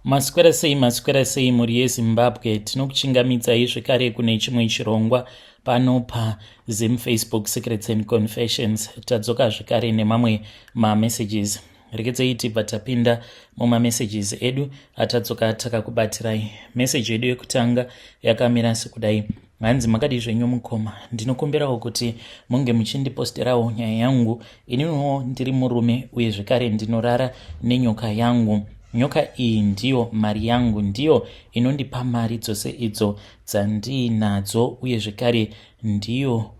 Maswera sei, maswera sei mhuri yeZimbabwe? Tinokuchingamidzai zvekare kune chimwe chirongwa pano paZim Facebook Secrets and Confessions. Tadzoka zvekare nemamwe mamessages. Rekedzei tibva tapinda mumamessages edu atadzoka takakubatirai. Meseji yedu yekutanga yakamira sekudai. Hanzi, "Makadii zvenyu mukoma? Ndinokumbirawo kuti munge muchindiposterawo nyaya yangu. Ininiwo ndiri murume uye zvekare ndinorara nenyoka yangu. Nyoka iyi ndiyo mari yangu, ndiyo inondipa mari dzose idzo dzandiinadzo, uye zvekare ndiyo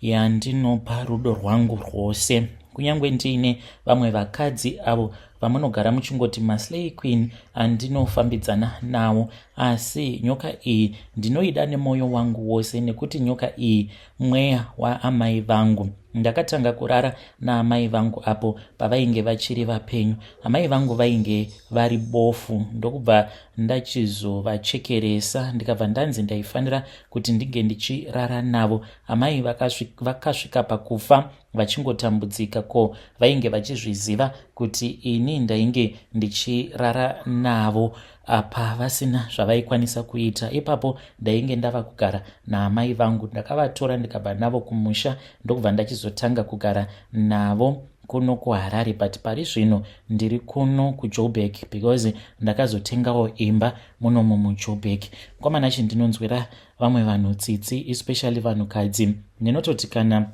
yandinopa rudo rwangu rwose, kunyange ndiine vamwe vakadzi avo vamunogara muchingoti maslay queen andinofambidzana nawo. Asi nyoka iyi ndinoida nemwoyo wangu wose, nekuti nyoka iyi mweya waamai vangu. Ndakatanga kurara naamai vangu apo pavainge vachiri vapenyu. Amai vangu vainge vari bofu, ndokubva ndachizovachekeresa, ndikabva ndanzi ndaifanira kuti ndinge ndichirara navo. Amai vakasvika pakufa vachingotambudzika. Ko vainge vachizviziva kuti ini ndainge ndichirara navo apa vasina zvavaikwanisa kuita. Ipapo ndainge ndava kugara naamai vangu. Ndakavatora ndikabva navo kumusha, ndokubva ndachizotanga kugara navo kuno kuHarare, but pari zvino ndiri kuno kuJoburg because ndakazotengawo imba munomo muJoburg. Mukomana, ndinonzwira vamwe vanhu tsitsi, especially vanhukadzi. Ndinototi kana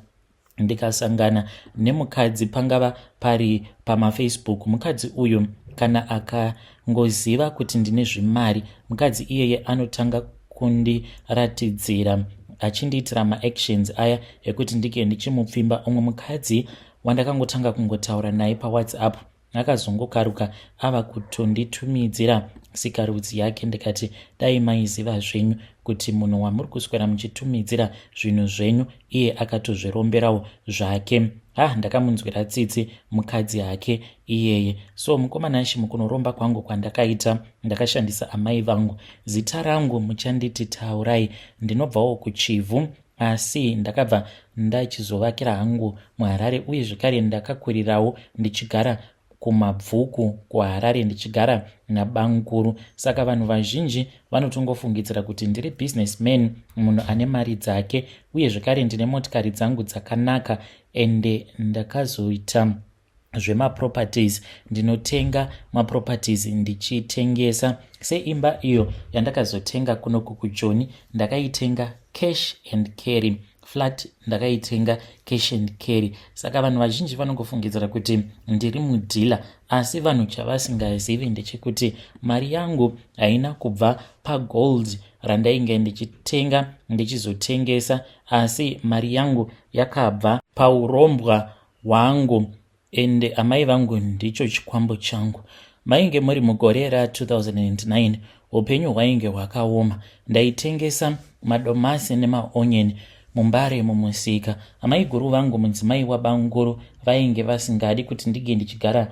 ndikasangana nemukadzi, pangava pari pamaFacebook, mukadzi uyu kana akangoziva kuti ndine zvimari, mukadzi iyeye anotanga kundiratidzira achindiitira maactions aya ekuti ndike ndichimupfimba. Umwe mukadzi wandakangotanga kungotaura naye paWhatsApp akazongokaruka ava kutonditumidzira sikarudzi yake. Ndikati, 'Dai maiziva zvenyu kuti munhu wamuri kuswera muchitumidzira zvinhu zvenyu iye akatozviromberawo zvake.' Ha, ndakamunzwira tsitsi mukadzi hake iyeye. So mukomana Shi, mukunoromba kwangu kwandakaita, ndakashandisa amai vangu. Zita rangu muchanditi Taurai. Ndinobvawo kuChivhu, asi ndakabva ndachizovakira hangu muHarare, uye zvekare ndakakurirawo ndichigara kuMabvuku kuHarare, ndichigara nabamukuru. Saka vanhu vazhinji vanotongofungidzira kuti ndiri businessman, munhu ane mari dzake, uye zvekare ndine motikari dzangu dzakanaka, ende ndakazoita zvemaproperties, ndinotenga maproperties ndichitengesa. Seimba iyo yandakazotenga kunoku kuJoni, ndakaitenga cash and carry. Flat ndakaitenga cash and carry. Saka vanhu vazhinji vanongofungidzira kuti ndiri mudealer, asi vanhu chavasingazivi ndechekuti mari yangu haina kubva pagold randainge ndichitenga ndichizotengesa, asi mari yangu yakabva paurombwa hwangu, ende amai vangu ndicho chikwambo changu. Mainge muri mugore ra2009. Upenyu hwainge hwakaoma. Ndaitengesa madomasi nemaonyeni muMbare mumusika. Amai guru vangu, mudzimai wabamukuru, vainge vasingadi kuti ndinge ndichigara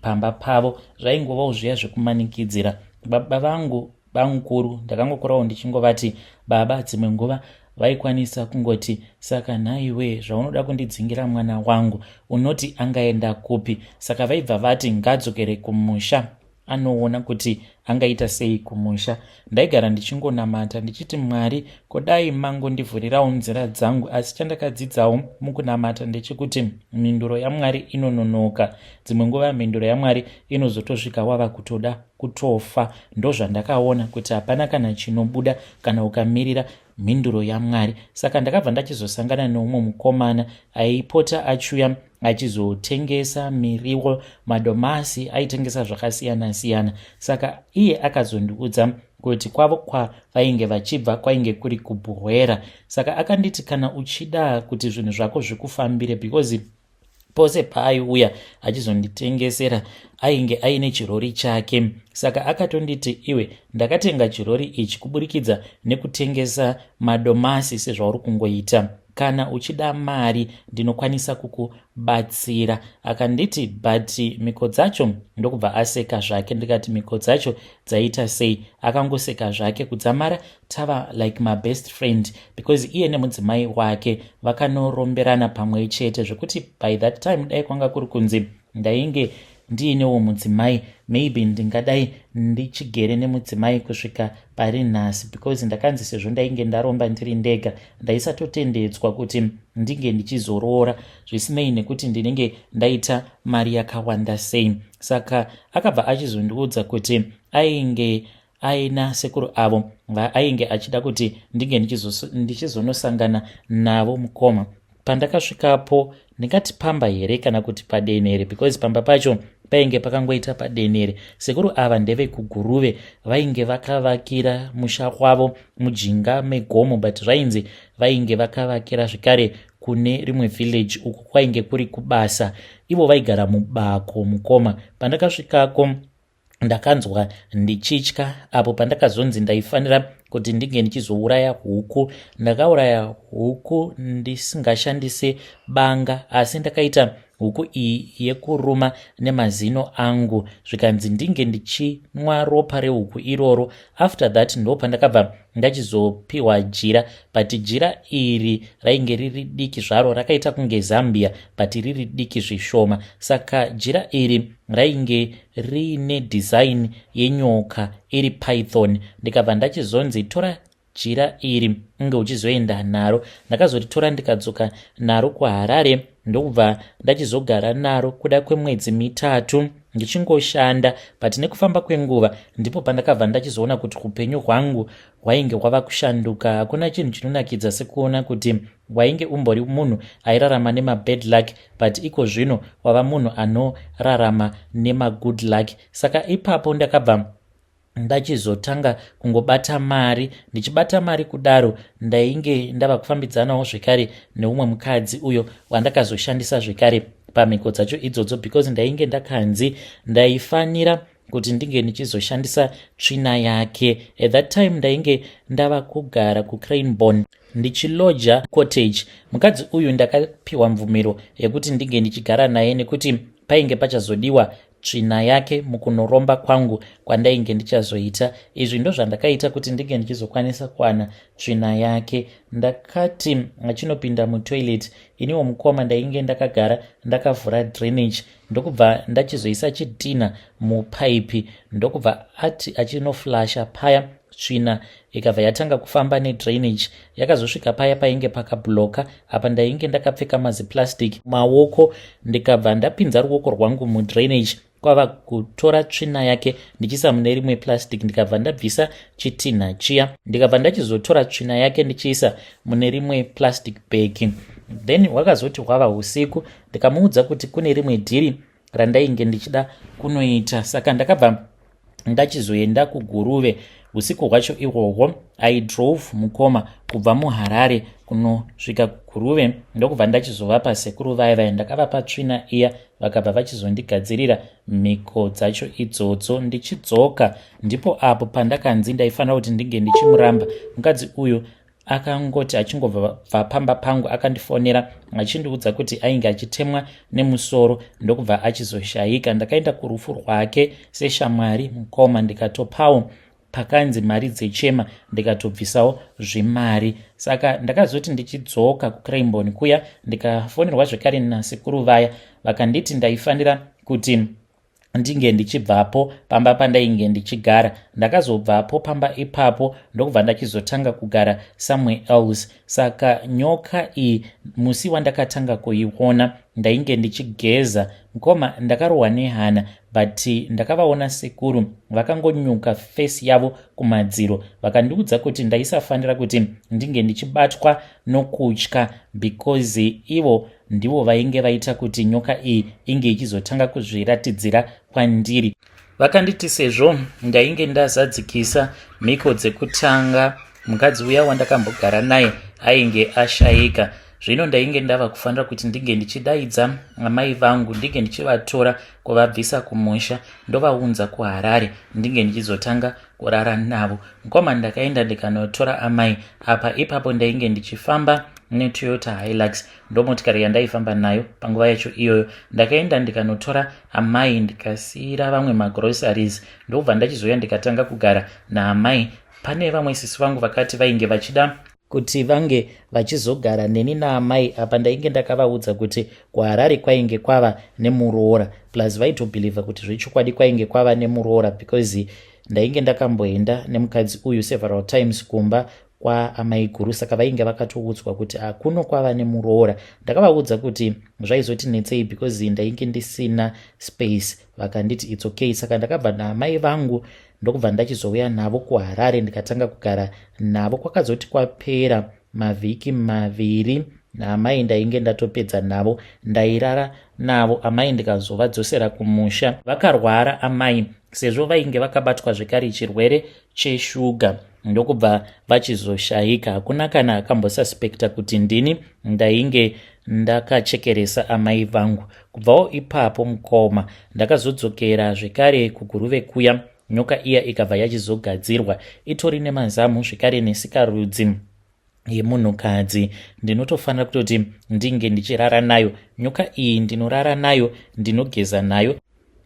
pamba pavo. Zvaingovawo zviya zvekumanikidzira. Baba vangu, bamukuru, ndakangokurawo ndichingovati baba. Dzimwe nguva vaikwanisa kungoti, 'Saka nhaiwe, zvaunoda kundidzingira mwana wangu, unoti angaenda kupi?' Saka vaibva vati ngadzokere kumusha, anoona kuti angaita sei kumusha. Ndaigara ndichingonamata ndichiti, 'Mwari, kudai mangondivhurirawo nzira dzangu.' Asi chandakadzidzawo mukunamata ndechekuti mhinduro yaMwari inononoka. Dzimwe nguva mhinduro yaMwari inozotosvika wava kutoda kutofa. Ndozvandakaona kuti hapana kana chinobuda kana ukamirira mhinduro yaMwari. Saka ndakabva ndachizosangana neumwe mukomana aipota achiuya achizotengesa miriwo, madomasi, aitengesa zvakasiyana siyana. Saka iye akazondiudza kuti kwavo kwavainge vachibva kwainge kuri kuBuhera. Saka akanditi, 'Kana uchida kuti zvinhu zvako zvikufambire,' because pose paaiuya achizonditengesera ainge aine chirori chake. Saka akatonditi, 'Iwe, ndakatenga chirori ichi kuburikidza nekutengesa madomasi sezvauri kungoita. Kana uchida mari, ndinokwanisa kukubatsira.' Akanditi, 'But miko dzacho.' Ndokubva aseka zvake. Ndikati, 'Miko dzacho dzaita sei?' Akangoseka zvake kudzamara tava like mabest friend, because iye nemudzimai wake vakanoromberana pamwe chete, zvekuti by that time dai kwanga kuri kunzi ndainge ndiinewo mudzimai, maybe ndingadai ndichigere nemudzimai kusvika pari nhasi, because ndakanzi sezvo ndainge ndaromba ndiri ndega, ndaisatotendedzwa kuti ndinge ndichizoroora, zvisinei nekuti ndinenge ndaita mari yakawanda sei. Saka akabva achizondiudza kuti ainge aina sekuru avo vaainge achida kuti ndinge ndichizonosangana navo. Mukoma, pandakasvikapo, ndingati pamba here kana kuti padenhere, because pamba pacho painge pakangoita padenhere. Sekuru ava ndevekuGuruve. Vainge vakavakira musha wavo mujinga megomo, but zvainzi vainge vakavakira zvekare kune rimwe village uku kwainge kuri kubasa. Ivo vaigara mubako. Mukoma, pandakasvikako ndakanzwa ndichitya apo pandakazonzi ndaifanira kuti ndinge ndichizouraya huku. Ndakauraya huku ndisingashandise banga, asi ndakaita huku iyi yekuruma nemazino angu, zvikanzi ndinge ndichinwa ropa rehuku iroro. After that ndo pandakabva ndachizopiwa jira, but jira iri rainge riri diki zvaro, rakaita kunge zambia but riri diki zvishoma. Saka jira iri rainge riine design yenyoka iri python. Ndikabva ndachizonzi, "Tora jira iri unge uchizoenda naro." Ndakazoritora ndikadzoka naro kuHarare, ndokubva ndachizogara naro kuda kwemwedzi 3 ndichingoshanda. But nekufamba kwenguva ndipo pandakabva ndachizoona kuti upenyu hwangu hwainge hwava kushanduka. Hakuna chinhu chinonakidza sekuona kuti wainge umbori munhu airarama nemabad luck, but iko zvino wava munhu anorarama nemagood luck. Saka ipapo ndakabva ndachizotanga kungobata mari. Ndichibata mari kudaro, ndainge ndava kufambidzanawo zvekare neumwe mukadzi uyo wandakazoshandisa zvekare pamhiko dzacho idzodzo, because ndainge ndakanzi ndaifanira kuti ndinge ndichizoshandisa tsvina yake. At that time ndainge ndava kugara kuCraneborn, ndichiloja cottage. Mukadzi uyu ndakapiwa mvumiro yekuti ndinge ndichigara naye nekuti painge pachazodiwa tsvina yake mukunoromba kwangu kwandainge ndichazoita. Izvi ndo zvandakaita kuti ndinge ndichizokwanisa kuwana tsvina yake. Ndakati achinopinda mutoilet, iniwo mukoma ndainge ndakagara ndakavhura drainage, ndokubva ndachizoisa chidhina mupaipi, ndokubva ati achinoflasha paya, tsvina ikabva yatanga kufamba nedrainage. Yakazosvika paya painge pakabloka. Apa ndainge ndakapfeka maziplastic maoko, ndikabva ndapinza ruoko rwangu mudrainage, kwava kutora tsvina yake ndichiisa mune rimwe plastic. Ndikabva ndabvisa chitinha chiya, ndikabva ndachizotora tsvina yake ndichiisa mune rimwe plastic bag. Then hwakazoti hwava usiku, ndikamuudza kuti kune rimwe dhiri randainge ndichida kunoita, saka ndakabva ndachizoenda kuGuruve usiku hwacho ihwohwo. I drove, mukoma, kubva muHarare kunosvika kuGuruve, ndokubva ndachizovapa sekuru vaya vaya. Ndakavapa tsvina iya, vakabva vachizondigadzirira mhiko dzacho idzodzo. Ndichidzoka ndipo apo pandakanzi ndaifanira kuti ndinge ndichimuramba mukadzi uyu. Akangoti achingobva pamba pangu, akandifonera achindiudza kuti ainge achitemwa nemusoro, ndokubva achizoshayika. Ndakaenda kurufu rwake seshamwari, mukoma, ndikatopawo pakanzi mari dzechema, ndikatobvisawo zvimari. Saka ndakazoti ndichidzoka kuCraibon kuya, ndikafonerwa zvekare nasekuru vaya, vakanditi ndaifanira kuti ndinge ndichibvapo pamba pandainge ndichigara. Ndakazobvapo pamba ipapo, ndokubva ndachizotanga kugara somewhere else. Saka nyoka iyi, musi wandakatanga kuiona, ndainge ndichigeza. Mukoma, ndakarohwa nehana, but ndakavaona sekuru vakangonyuka face yavo kumadziro, vakandiudza kuti ndaisafanira kuti ndinge ndichibatwa nokutya, because ivo ndivo vainge vaita kuti nyoka iyi inge ichizotanga kuzviratidzira kwandiri. Vakanditi sezvo ndainge ndazadzikisa mhiko dzekutanga, mukadzi uya wandakambogara naye ainge ashayika, zvino ndainge ndava kufanira kuti ndinge ndichidaidza amai vangu, ndinge ndichivatora kuvabvisa kumusha, ndovaunza kuHarare, ndinge ndichizotanga kurara navo. Mukoma, ndakaenda ndikanotora amai. Apa ipapo ndainge ndichifamba neToyota Hilux, ndomotikari yandaifamba nayo panguva yacho iyoyo. Ndakaenda ndikanotora amai, ndikasiyira vamwe magroceries, ndokubva ndachizouya ndikatanga kugara naamai. Pane vamwe sisi vangu vakati vainge vachida Kuti vange vachizogara neni naamai apa ndainge ndakavaudza kuti kuHarare kwainge kwava nemuroora plus vaitobhilivha kuti zvechokwadi kwainge kwava nemuroora because ndainge ndakamboenda nemukadzi uyu several times kumba kwaamaiguru saka vainge vakatoudzwa kuti akuno kwava nemuroora. Ndakavaudza kuti zvaizoti netsei because ndainge ndisina space, vakanditi it's okay. Saka ndakabva naamai vangu ndokubva ndachizouya navo kuHarare ndikatanga kugara navo. Kwakazoti kwapera mavhiki 2 naamai ndainge ndatopedza navo, ndairara navo amai, ndikazovadzosera kumusha. Vakarwara amai sezvo vainge vakabatwa zvekare chirwere cheshuga ndokubva vachizoshayika. Hakuna kana akambosuspecta kuti ndini ndainge ndakachekeresa amai vangu. Kubvawo ipapo mukoma, ndakazodzokera zvekare kuGuruve kuya. Nyoka iya ikabva yachizogadzirwa itori nemazamu zvekare nesikarudzi yemunhukadzi. Ndinotofanira kutoti ndinge ndichirara nayo nyoka iyi, ndinorara nayo, ndinogeza nayo.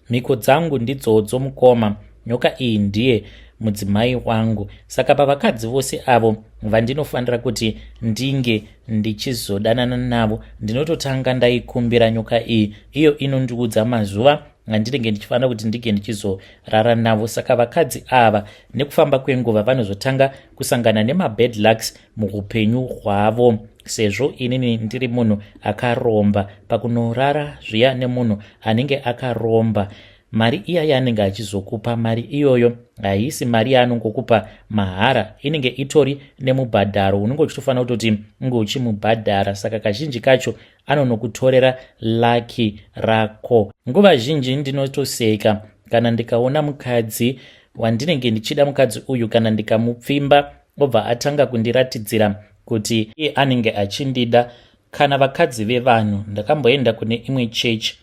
Mhiko dzangu ndidzodzo mukoma, nyoka iyi ndiye mudzimai wangu. Saka pavakadzi vose avo vandinofanira kuti ndinge ndichizodanana navo, ndinototanga ndaikumbira nyoka iyi, iyo inondiudza mazuva andinenge ndichifanira kuti ndinge ndichizorara navo. Saka vakadzi ava nekufamba kwenguva vanozotanga kusangana nemabad lucks muupenyu hwavo. Sezvo inini ndiri munhu akaromba, pakunorara zviya nemunhu anenge akaromba, mari iya yaanenge achizokupa, mari iyoyo haisi mari yaanongokupa mahara, inenge itori nemubhadharo unenge uchitofanira kutoti unge uchimubhadhara. Saka kazhinji kacho anonokutorera luck rako. Nguva zhinji ndinotoseka kana ndikaona mukadzi wandinenge ndichida. Mukadzi uyu kana ndikamupfimba, obva atanga kundiratidzira kuti iye anenge achindida. Kana vakadzi vevanhu, ndakamboenda kune imwe chechi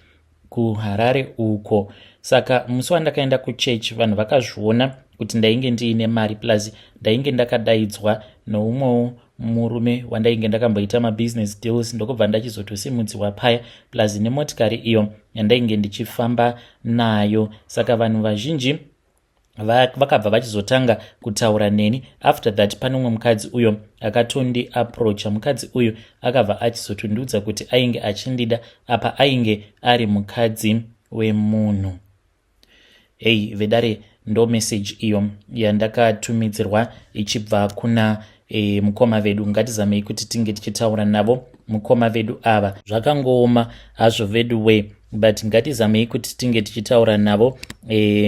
kuHarare uko. Saka musi wandakaenda kuchechi, vanhu vakazviona kuti ndainge ndiine mari, plus ndainge ndakadaidzwa noumwewo murume wandainge ndakamboita mabusiness deals, ndokubva ndachizotosimudziwa paya, plus nemotikari iyo yandainge ndichifamba nayo. Saka vanhu vazhinji vakabva vachizotanga kutaura neni. After that, pane umwe mukadzi uyo akatondiapproacha. Mukadzi uyu akabva achizotondiudza kuti ainge achindida, apa ainge ari mukadzi wemunhu. Hei vedare, ndo message iyo yandakatumidzirwa ichibva kuna mukoma vedu. Ngatizamei kuti tinge tichitaura navo mukoma vedu ava. Zvakangooma hazvo vedu we, but ngatizamei kuti tinge tichitaura navo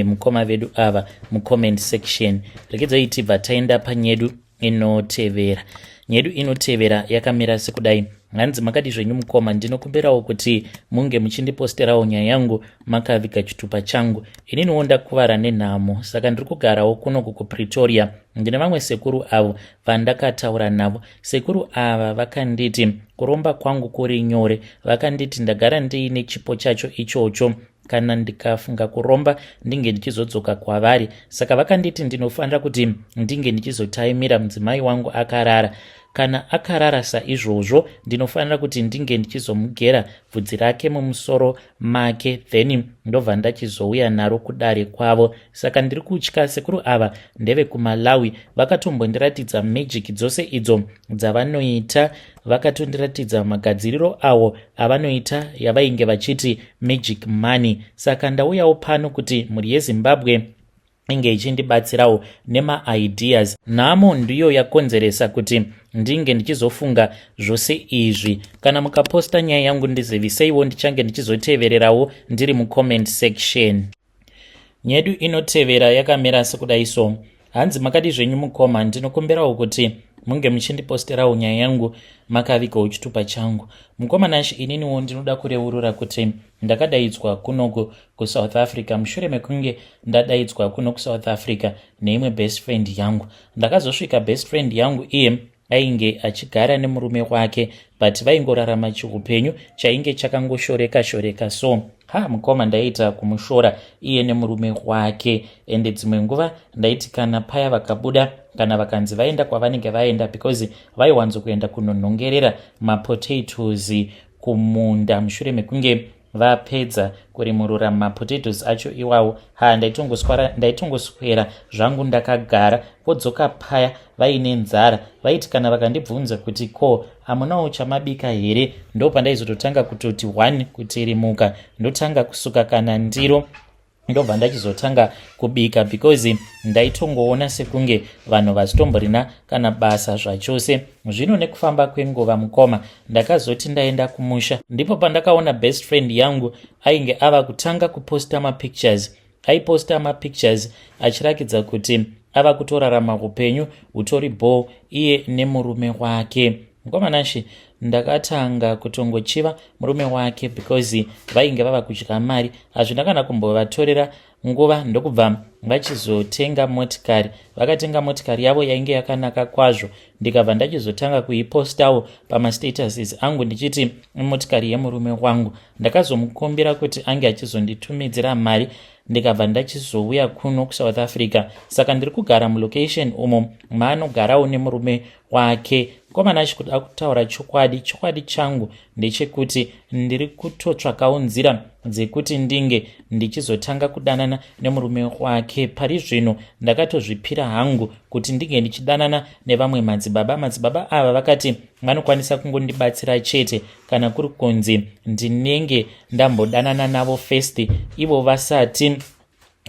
mukoma vedu ava mucomment section. Rekedzai tibva taenda panyedu inotevera. Nyedu inotevera yakamira sekudai. Hanzi, "Makadi zvenyu mukoma? Ndinokumbirawo kuti munge muchindiposterawo nyaya yangu makaviga chitupa changu. Ininiwo ndakuvara nenhamo, saka ndiri kugarawo kunoku kuPretoria. Ndine vamwe sekuru avo vandakataura navo. Sekuru ava vakanditi kuromba kwangu kuri nyore. Vakanditi ndagara ndiine chipo chacho ichocho, kana ndikafunga kuromba ndinge ndichizodzoka kwavari. Saka vakanditi ndinofanira kuti ndinge ndichizotaimira mudzimai wangu akarara. Kana akarara saizvozvo, ndinofanira kuti ndinge ndichizomugera bvudzi rake mumusoro make, then ndobva ndachizouya naro kudare kwavo. Saka ndiri kutya. Sekuru ava ndevekuMalawi. Vakatombondiratidza magic dzose idzo dzavanoita, vakatondiratidza magadziriro awo avanoita yavainge vachiti magic money. Saka ndauyawo pano kuti mhuri yeZimbabwe inge ichindibatsirawo nemaideas. Nhamo ndiyo yakonzeresa kuti ndinge ndichizofunga zvose izvi. Kana mukaposta nyaya yangu, ndiziviseiwo, ndichange ndichizotevererawo ndiri mucomment section." Nyedu inotevera yakamira sekudai so. Hanzi, "Makadi zvenyu mukoma? Ndinokumbirawo kuti munge muchindiposterawo nyaya yangu makavigawo chitupa changu. Mukoma Nash, ininiwo ndinoda kureurura kuti ndakadaidzwa kunoku kuSouth Africa. Mushure mekunge ndadaidzwa kuno kuSouth Africa neimwe best friend yangu, ndakazosvika best friend yangu iye ainge achigara nemurume wake, but vaingorarama chiupenyu chainge chakangoshoreka shoreka so. Ha mukoma, ndaiita kumushora iye nemurume wake. Ende dzimwe nguva ndaiti kana paya vakabuda, kana vakanzi vaenda kwavanenge vaenda, because vaiwanzokuenda kunonhongerera mapotatoes kumunda mushure mekunge vapedza kurimurura mapotatoes acho iwawo, ha, ndaitongoswera zvangu ndakagara. Vodzoka paya vaine nzara. Vaiti kana vakandibvunza kuti, "Ko, hamunawo chamabika here?" ndo pandaizototanga kutoti one kutirimuka, ndotanga kusuka kana ndiro, ndobva ndachizotanga kubika, because ndaitongoona sekunge vanhu vasitomborina kana basa zvachose. Zvino nekufamba kwenguva, mukoma, ndakazoti ndaenda kumusha, ndipo pandakaona best friend yangu ainge ava kutanga kuposta mapictures. Aiposta mapictures achirakidza kuti ava kutorarama upenyu hutori bho, iye nemurume wake. Mukoma Nashe, ndakatanga kutongochiva murume wake because vainge vava kudya mari. Hazvina kana kumbovatorera nguva, ndokubva vachizotenga motikari. Vakatenga motikari yavo yainge yakanaka kwazvo, ndikabva ndachizotanga kuipostawo pamastatuses angu ndichiti motikari yemurume wangu. Ndakazomukumbira kuti ange achizonditumidzira mari, ndikabva ndachizouya kuno kuSouth Africa. Saka ndiri kugara mulocation umo maanogarawo nemurume wake. Mukomana, achikuda kutaura chokwadi, chokwadi changu ndechekuti ndiri kutotsvakawo nzira dzekuti ndinge ndichizotanga kudanana nemurume wake. Pari zvino ndakatozvipira hangu kuti ndinge ndichidanana nevamwe madzibaba. Madzibaba ava vakati vanokwanisa kungondibatsira chete kana kuri kunzi ndinenge ndambodanana navo first, ivo vasati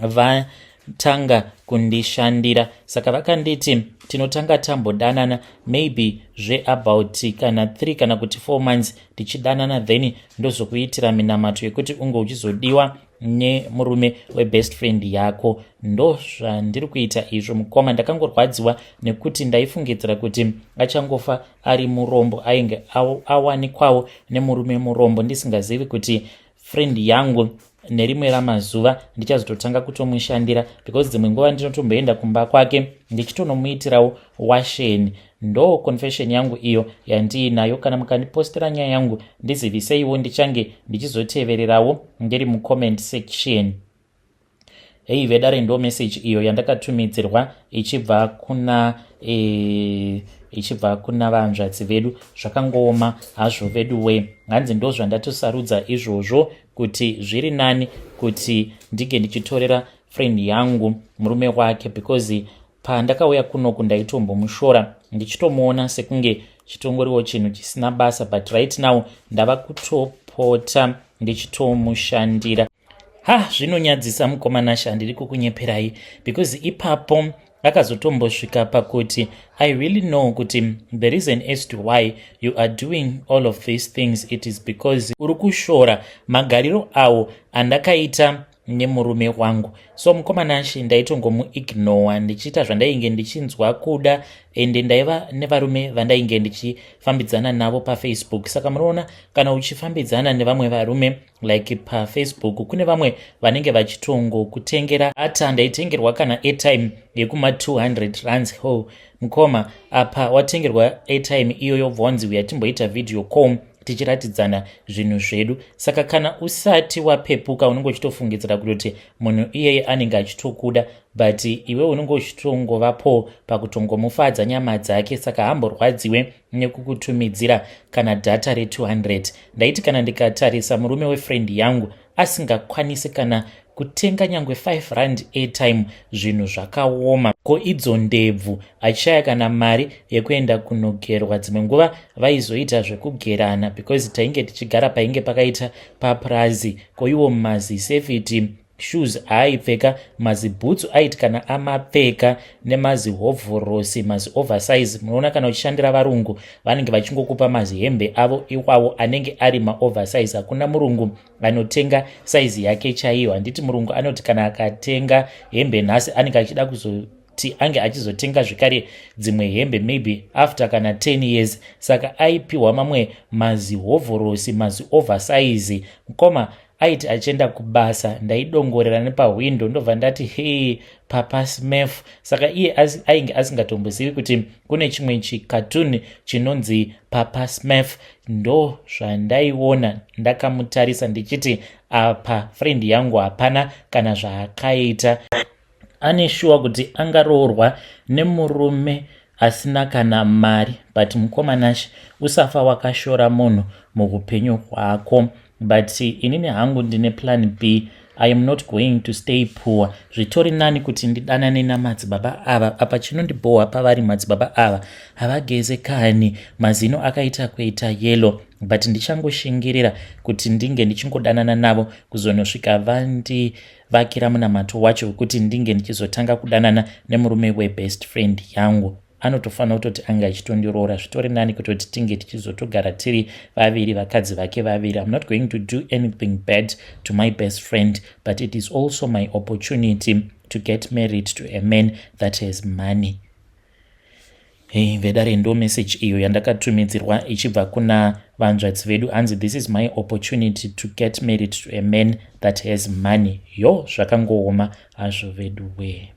vatanga kundishandira. Saka vakanditi tinotanga tambodanana maybe zveabout kana 3 kana kuti 4 months tichidanana, then ndozokuitira minamato yekuti unge uchizodiwa nemurume webest friend yako. Ndo zvandiri kuita izvo, mukoma. Ndakangorwadziwa nekuti ndaifungidzira kuti achangofa ari murombo, ainge awanikwawo nemurume murombo, ndisingazivi kuti friend yangu nerimwe ramazuva ndichazototanga kutomushandira, because dzimwe nguva ndinotomboenda kumba kwake ndichitonomuitirawo washeni. Ndo confession yangu iyo yandiinayo. Kana mukandipostera nyaya yangu, ndiziviseiwo, ndichange ndichizotevererawo ndiri mucomment section. Hei vedare, ndo message iyo yandakatumidzirwa ichibva kuna vanzvadzi vedu. Zvakangooma hazvo vedu we. Hanzi ndo zvandatosarudza izvozvo, kuti zviri nani kuti ndinge ndichitorera friend yangu murume wake, because pandakauya kunoku ndaitombomushora, ndichitomuona sekunge chitongoriwo chinhu chisina basa, but right now ndava kutopota ndichitomushandira. Ha, zvinonyadzisa, mukoma Nashe, handiri kukunyeperai, because ipapo akazotombosvika pakuti, "I really know kuti the reason as to why you are doing all of these things, it is because uri kushora magariro awo andakaita nemurume wangu." So mukoma Nashe, ndaitongomuignora ndichiita zvandainge ndichinzwa kuda, ende ndaiva nevarume vandainge ndichifambidzana navo paFacebook. Saka munoona, kana uchifambidzana nevamwe varume like paFacebook, kune vamwe vanenge vachitongokutengera ata. Ndaitengerwa kana airtime yekuma 200 rands. Ho, mukoma, apa watengerwa airtime iyoyo, bvonzi uya timboita video call tichiratidzana zvinhu zvedu. Saka kana usati wapepuka, unenge uchitofungidzira kutoti munhu iyeye anenge achitokuda, but iwe unenge uchitongovapo pakutongomufadza nyama dzake. Saka hamborwadziwe nekukutumidzira kana data re200. Ndaiti kana ndikatarisa murume wefriend yangu asingakwanisi kana kutenga nyangwe 5 rand airtime, zvinhu zvakaoma. Ko idzo ndebvu, achishaya kana mari yekuenda kunogerwa. Dzimwe nguva vaizoita zvekugerana because tainge tichigara painge pakaita paprazi. Ko iwo mazisafety shoes aaipfeka, mazibhutsu aiti kana amapfeka, nemazihovhorosi, mazioversize. Munoona, kana uchishandira varungu, vanenge vachingokupa mazihembe avo iwawo anenge ari maoversize. Hakuna murungu anotenga saizi yake chaiyo, handiti? Murungu anoti kana akatenga hembe nhasi, anenge achida kuzoti ange achizotenga zvekare dzimwe hembe maybe after kana 10 years. Saka aipiwa mamwe mazihovhorosi, mazioversize. Mukoma, aiti achienda kubasa, ndaidongorera nepahwindo, ndobva ndati, "Hei, Papa Smurf." Saka iye ainge asingatombozivi kuti kune chimwe chikatuni chinonzi Papa Smurf. Ndo zvandaiona ndakamutarisa ndichiti, apa friend yangu hapana kana zvaakaita. Ane shuwa kuti angaroorwa nemurume asina kana mari? But mukoma Nashe, usafa wakashora munhu muupenyu hwako. But inini hangu ndine plan B. I am not going to stay poor. Zvitori nani kuti ndidanane namadzibaba ava. Apa chinondibhohwa pavari madzibaba ava, havageze kani, mazino akaita kuita yellow, but ndichangoshingirira kuti ndinge ndichingodanana navo kuzonosvika vandivakira munamato wacho wekuti ndinge ndichizotanga kudanana nemurume webest friend yangu. Anotofanira kutoti anga achitondiroora. Zvitori nani kutoti tinge tichizotogara tiri vaviri, vakadzi vake vaviri. I'm not going to do anything bad to my best friend, but it is also my opportunity to get married to a man that has money. Hey, vedare, ndo message iyo yandakatumidzirwa ichibva kuna vanzvadzi vedu. Hanzi, "This is my opportunity to get married to a man that has money." Yo, zvakangooma hazvo vedu wee.